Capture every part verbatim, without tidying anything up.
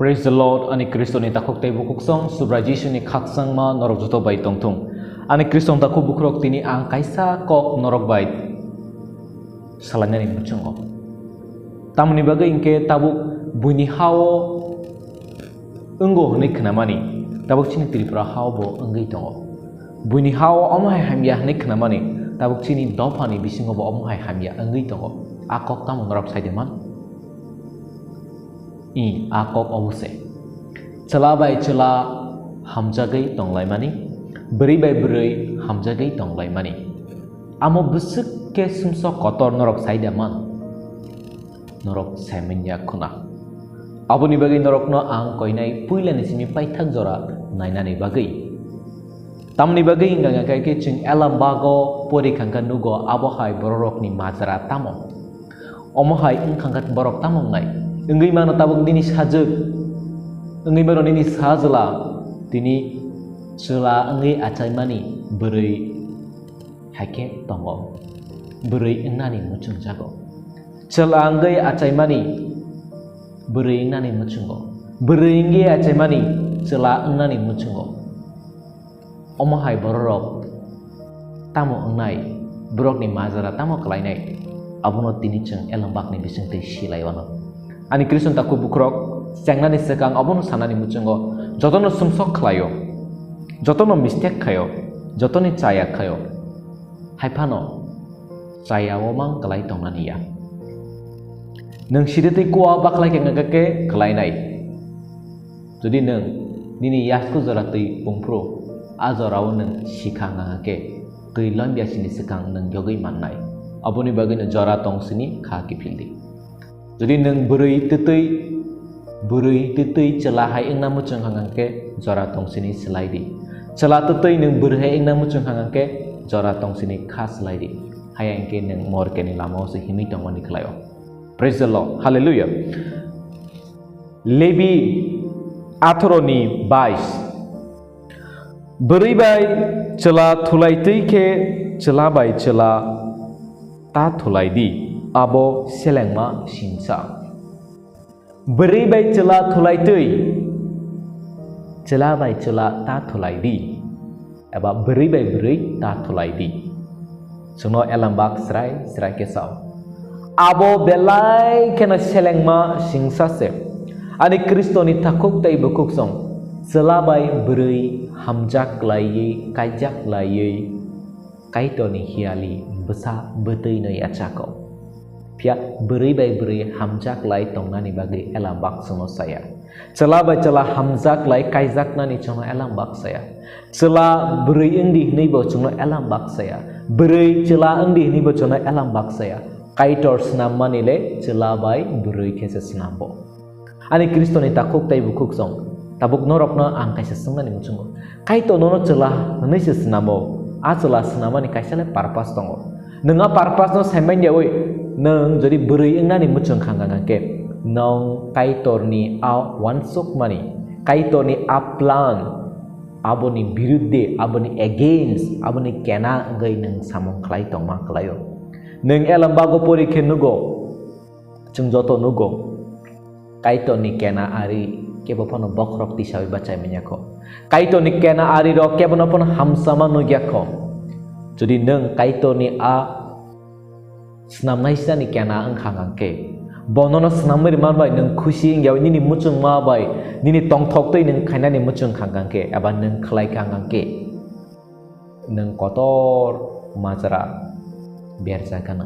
Praise the Lord, ani Kristoni takhuk tei bukhuksong, Subrai Jisuni khakchangma norok joto bai tongthung. Ani Kristoni takhuk bukhukrok, tini ang kaisa kok norok bai salainani muchungo. Tamoni bagwi hinkhe tabuk buini hao wngo hwnwi khnamani, tabuk chini Tripura hao bo wngwi tongo. Buini hao omo hai hamya hwnwi khnamani, tabuk chini dophani bisingo bo omo hai hamya wngwi tongo. A kok tamo norok sai de man? I, a kok obo se. Chwla bai chwla hamjagwi tonglaimani, bwrwi bai bwrwi hamjagwi tonglaimani. Amo bwswk khe sumsok kotor norok sai da man? Norok sai manya khuna. Aboni bagwi norokno ang koinai puilani simi paithak jora nainani bagwi. Tamni bagwi wngkha khe chwng Elam bago pori khangkha nugo, abo hai bororokni majra tamo? Omo hai wngkha khe borok tamo wngnai? Wngwi mano tabuk nini sajwk, wngwi mano nini sajla, tini chwla wngwi achaimani bwrwi hai khe tongo, bwrwi wngnani muchungjago. Chwla wngwi achaimani bwrwi wngnani muchungo, bwrwi wngwi achaimani chwla wngnani muchungo. Omo hai bororok tamo wngnai, borokni majra tamo khlainai, abono tini chwng Elam bakni bisingtwi silai wano. Ani Kristoni takhuk bukhukrok, chengnani swkang obono sanani muchungo, jotono sumsok khlaio, jotono mistake khaio, jotoni chaya khaio. Hai phano chayao mang kwlai tongnani ya. Nwng siri twi kua bakhlai khe wngkha khe kwlainai. Jodi nwng nini yasku jora twi pung phuru, a jorao nwng sikha wngkha khe twi lombya sini swkang nwng yogwi mannai. Aboni bagwino jora tong sini kha kiphil di. Jodi nwng bwrwi twtwi, bwrwi twtwi chwla hai wngna muchung hang hang khe jora tong sini swlai di. Chwla twtwi nwng bwrwi hai wngna muchung hang hang khe jora tong sini kha swlai di. Haya hwnkhe nwng morkeni lamao se himwi tongmani khlaio. Praise the Lord. Hallelujah. Lebi atharo ni bais. Bwrwi bai chwla thulai twi khe chwla bai chwla ta thulai di, abo selengma singsa. Bwrwi bai chwla thulai twi chwla bai chwla ta thulai di, eba bwrwi bai bwrwi ta thulai di. Chwngno Elambak srai srai khe sao. Abo belai kheno selengma singsa se. Ani Kristoni takhuk tei bukhuksong, chwla bai bwrwi hamjak laiwi, kaijak laiwi, Kaitorni hiyali bwsa bwtwi no yachako. Phiya bwrwi bai bwrwi hamjak lai tongnani bagwi Elambak chwngno saya. Chwla bai chwla hamjak lai kaijaknani chwngno Elambak saya. Chwla bwrwi wngdi hwnwi bo chwngno Elambak saya. Bwrwi chwla wngdi hwnwi bo chwngno Elambak saya. Kaitor swnammani le chwla bai bwrwi khe se swnambo. Ani Kristoni takhuk tei bukhuksong, tabuk norokno ang kaisa swngnani muchungo. Kaitor nono chwla hwnwi se swnamo. A chwla swnamani kaisa le purpose tongo. Nwng a purpose no saiman yaui, nwng jodi bwrwi wngnani muchung khang hang khe, nwng Kaitorni a uansukmani, Kaitorni a plan, aboni birudde, aboni against, aboni kena wngwi nwng samung khlai tongma khlaio. Nwng Elambago pori khe nugo, chwng joto nugo. Kaitorni kena ari kebo phano bokhorok tisawi bachai manya kho. Kaitorni kena ari rok kebono phano hamsama nugya kho. Jodi nwng Kaitorni a snamnaisani kena wngkha hang khe, bo nono snamwi rwma bai nwng khusi wngya, nini muchungma bai, nini tongthok twi nwng khainani muchung kha hang khe, eba nwng khlai kha hang khe, nwng kotor majra berjak gana.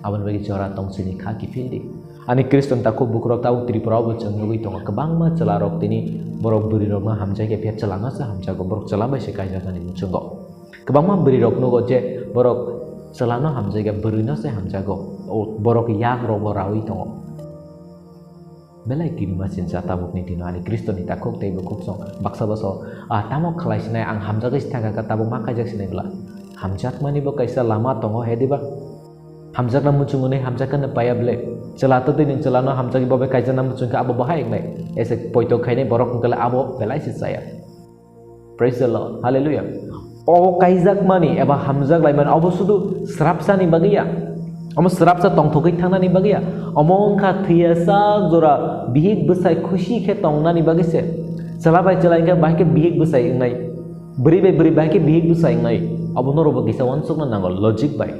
Aboni bagwi jora tong sini kha kiphil di. Ani Kriston takhuk bukurok tabuk Tripura o bo chwng nugwi tongo, kwbangma chwla rok tini borok bwrwi rokno hamjakya, phiya chwla no se hamjago, borok chwla bai se kaijaknani muchungo. Kwbangma bwrwi rok nugo je borok chwla no hamjakya, bwrwi no se hamjago, o borok yak rok bo rawi tongo. Belai kirima sinsa tabukni dino ani Kristoni takhuk tei bukhuksong baksa baso, ah, tamo khlai sinai, ang hamjagwi si thangkha kha, tabuk ma kaijak sinai bwla. Hamjakmani bo kaisa lama tongo, he diba? Hamjakna muchungo nai hamjakna paya ble. Chwla twtwi nwng chwlano hamjagwi bo bai kaijakna muchung kha, abo bahai wngnai. Ese poito khainai borok wngkha le abo belai se chaya. Praise the Lord. Hallelujah. O kaijakmani eba hamjak laimani obo sudu srapsani bagwi ya. Omo srapsa tongthogwi thangnani bagwi ya. Omo wngkha thwiya sak jora bihik bwsai khusi khe tongnani bagwi se. Chwla bai chwla wngkha bahai khe bihik bwsai wngnai. Bwrwi bai bwrwi bahai khe bihik bwsai wngnai. Obo norokbo kisa uansukna nango logic bai.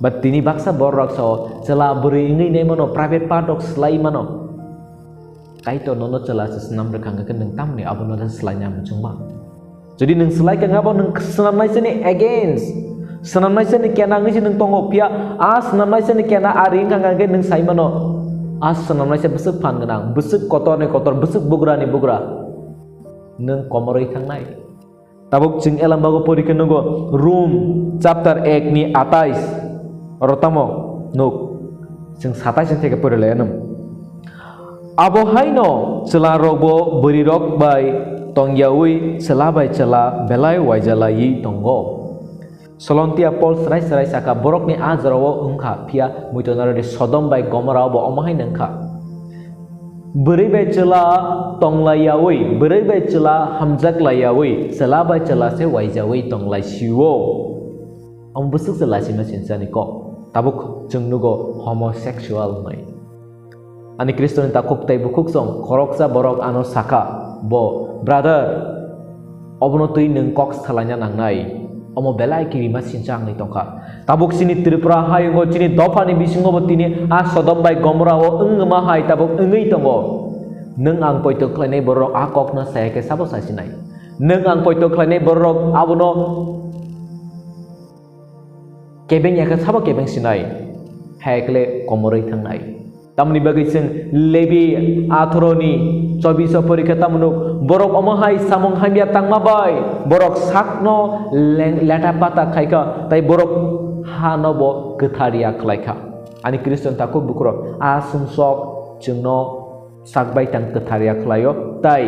But tini baksa bororok sao chwla bwrwi wngwi naimano private part rok swlai mano. Kaitor nono chwla se swnam rwkha hwnkhe nwng tamni abono se swlaina muchungma? Jodi nwng swlai kha abo nwng swnamnaisani against, swnamnaisani kena wngwi se nwng tongo, phiya a swnamnaisani kena a ring kha hwnkhe nwng sai mano, a swnamnaisa bwswk phan gwnang, bwswk kotorni kotor, bwswk bugrani bugra, nwng komorwi thangnai. Tabuk chwng elambago pori khe nugo, Rom chapter ek ni atais oro tamo nuk, chwng satais ni theke pori lai anw. Abo haino chwla rokbo bwrwi rok bai tongyaui chwla bai chwla belai waijalaiwi tongo. Solontia Paul srai srai saka, borokni a jorao wngkha, phiya muitonaroni Sodom bai Gomora obo omo hai wngkha. Bwrwi bai chwla tonglaiyaui, bwrwi bai chwla hamjaklaiyaui, chwla bai chwla se waijaui tonglaisio. Omo bwswk se lachima sinchani kok. Tabuk chwng nugo homosexual hwnwi. Ani Khristoni takhuk tei bukhuk song khoroksa borok ano saka, bo, "Brother, obono twi nwng kok salaina nangnai. Omo belai kirima sincha wngwi tongkha." Tabuk chini Tripura hayungo chini dophani bisingo bo tini a Sodom bai Gomora o wngma hai tabuk wngwi tongo. Nwng ang poito khlainai borok a kokno saya khe sabo sasinai? Nwng ang poito khlainai borok abono kebeng ya khe sabo kebeng sinai? Hai kle komorwi thangnai. Tamni bagwi chwng Lebi atharoni chobbish o porikha tamo nuk, borok omo hai samung hamya tangma bai borok sakno leng-, leta pata khaikha, tai borok hano bo kwthar ya khlaikha. Ani Khristan takhuk bukhurok, a sumsok chwngno sak bai tang kwthar ya khlaio, tai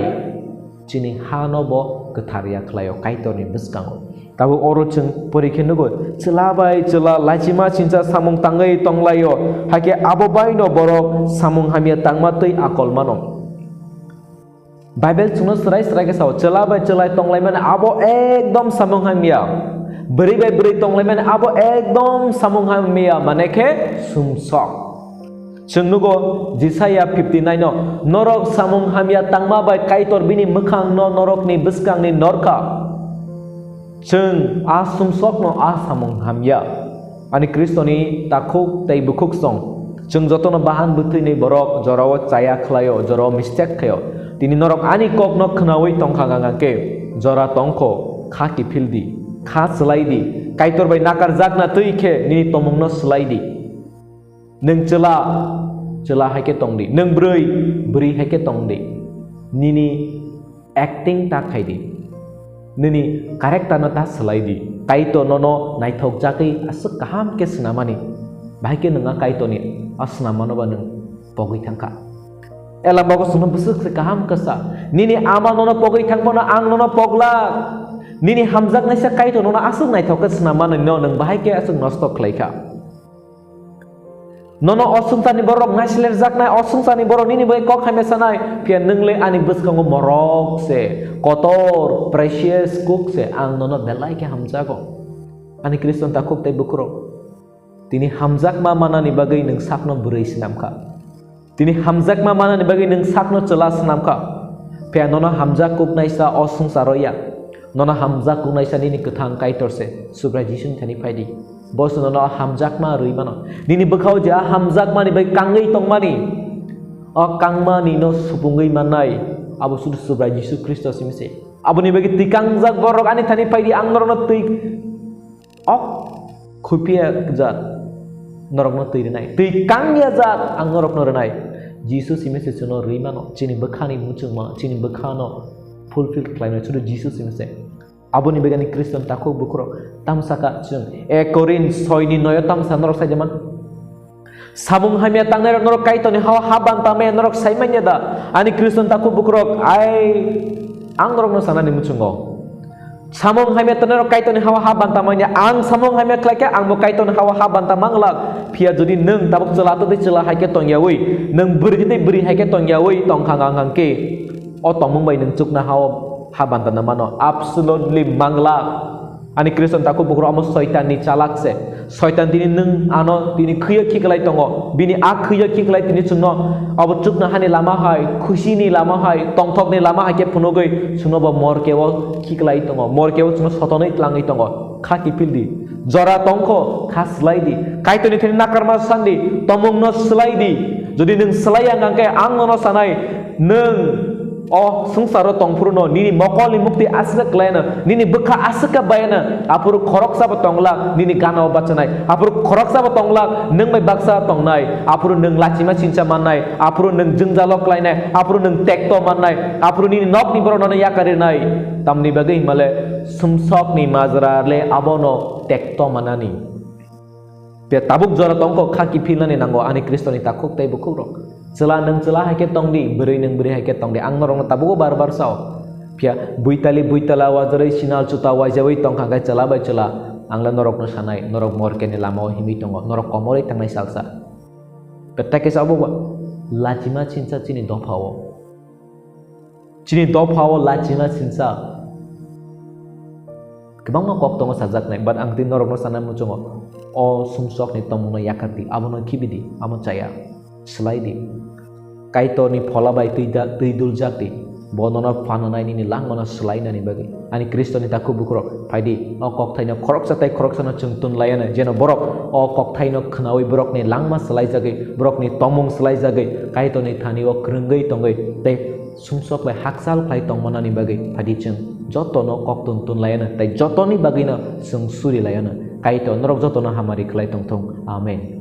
chini hano bo kwthar ya khlaio Kaitorni bwskango. Tabuk oro chwng pori khe nugo, chwla bai chwla lachima sincha samung tangwi tonglaio, hakhe abo baino borok samung hamya tangma twi akol mano. Bible chwngno swrai swrai khe sao, chwla bai chwla tonglaimani abo ekdom samung hamya, bwrwi bai bwrwi tonglaimani abo ekdom samung hamya, mane khe sumsok. Chwng nugo Jisaiya fifty nine o, "Norok samung hamya tangma bai Kaitor bini mwkhangno norokni bwskangni norkha." Chwng a sumsokno a samung hamya. Ani Khristoni takhuk tei bukhuk song. Chwng jotono bahan bwthwini borok jorao chaya khlaio, jorao mistake khaio. Tini norok ani kokno khnaui tongkha hwnkhe jora tongkho, kha kiphil di, kha swlai di. Kaitor bai nakarjakna twi khe nini tomungno swlai di. Nwng chwla, chwla hai khe tong di. Nwng bwrwi, bwrwi hai khe tong di. Nini acting ta khai di. Nini character no ta swlai di. Kaitor nono naithok jagwi aswk kaham khe swnamani. Bahai khe nwng a Kaitorni a swnamano ba nwng pogwi thangkha. Ela bago chwngno bwswk se kaham kasa. Nini ama nono pogwi thangphano ang nono poglak. Nini hamjaknaisa Kaitor nono aswk naithok khe swnamani no nwng bahai khe aswk nosto khlaikha. Nono o swngcharni borok naislerjaknai, o swngcharni borok nini bai kok hamya sanai, phiya nwng le ani bwskango morok se, kotor, precious kuk se, ang nono belai khe hamjago. Ani Khristan takhuk tei bukhurok, tini hamjakma manani bagwi nwng sakno bwrwi swnamkha. Tini hamjakma manani bagwi nwng sakno chwla swnamkha. Phiya nono hamjak kuknaisa o swngcharo ya. Nono hamjak kuknaisa nini kwthang Kaitor se, Subrai Jisuni thani phai di. Bo se nono hamjakma rwi mano. Nini bwkhao je a hamjakmani bai kangwi tongmani, o kangmani no supungwi mannai, abo sudu Subrai Jisu Khristo simi se. Aboni bagwi twi kangjak borok ani thani phai di, ang norokno twi ok khupia jat norokno twi rwnai. Twi kangya jat ang norokno rwnai. Jisu simi se chwngno rwi mano. Chini bwkhani muchungma, chini bwkhano fulfill khlaimani sudu Jisu simi se. Aboni bagwi ani Khristan takhuk bukhurok tamsaka chwng. Ek Korin soi ni noyo tamsa norok saijaman. Samung hamya tangnai rok norok Kaitorni hao ha banta maya norok sai manya da? Ani Khristan takhuk bukhurok, ai ang norokno sanani muchungo. Samung hamya tangnai rok Kaitorni hao ha banta manya, ang samung hamya khlaikha, ang bo Kaitorni hao ha banta manglak. Phiya jodi nwng tabuk chwla tei chwla hai khe tongyaui, nwng bwrwi tei bwrwi hai khe tongyaui tongkha hwnkhe, o tongmung bai nwng chukna hao ha banta na mano? Absolutely manglak. Ani Khristo ni takhuk bukhuk rok, omo Soitan ni chalak se. Soitan tini nwng ano tini khwiyo khiklai tongo. Bini a khwiyo khiklai tini chwngno abo chuknohani lama hai, khusi ni lama hai, tongthok ni lama hai khe phunugwi chwngno bo morke o khiklai tongo. Morke o chwngno sotonwi tlangwi tongo. Kha kiphil di. Jora tongkho, kha slai di. Kaitor ni thani nakarma san di. Tomung no slai di. Jodi nwng slai ya hwnkhe ang nono sanai, nwng o swngcharo tongphuru no nini mokol ni mukti aswk khlai no, nini bwkha aswk khe bai no, aphuru khoroksa bo tongla nini gana o bachanai, aphuru khoroksa bo tongla nwng bai baksa tongnai, aphuru nwng lachima chinsa mannai, aphuru nwng jwngjalo khlainai, aphuru nwng tekto mannai, aphuru nini nok ni borok nono yakarinai. Tamni bagwi himale sumsok ni majra le abono tekto manani. Pe tabuk jora tongkho kha kiphilnani nango ani Khristo ni takhuk tei bukhuk rok. Chwla nwng chwla hai khe tong di, bwrwi nwng bwrwi hai khe tong di. Ang norokno tabugo bar bar sao. Phiya buitali buitala wajarwi sinal chuta waijawi tongkha khe chwla bai chwla. Ang le norokno sanai, norok morke ni lama o himwi tongo, norok komorwi tangnai salsa. Pe ta khe sabo ba lachima chinsa chini dopha o. Chini dopha o lachima chinsa. Kwbangma kok tongo sajaknai, but ang tei norokno sana muchungo. O sumsok ni tomungno yakardi, abono khibidi, amo chaya. Swlaidi. Kaitorni phola bai twi da-, twi duljak di. Bo nono phananai nini langmano swlainani bagwi. Ani Khristo ni takhuk bukhuk rok, phaidi, o kokthaino khoroksa tei khoroksano chwng tun laiano, jeno borok o kokthaino khnaui borokni langma swlaijagwi, borokni tomung swlaijagwi, Kaitorni thani o kwrwngwi tongwi tei sumsok bai hakchal khlai tongmanani bagwi phaidi chwng jotono koktun tun laiano tei jotoni bagwino chwng suri laiano. Kaitor norok jotono hamari khlai tongthung. Amen.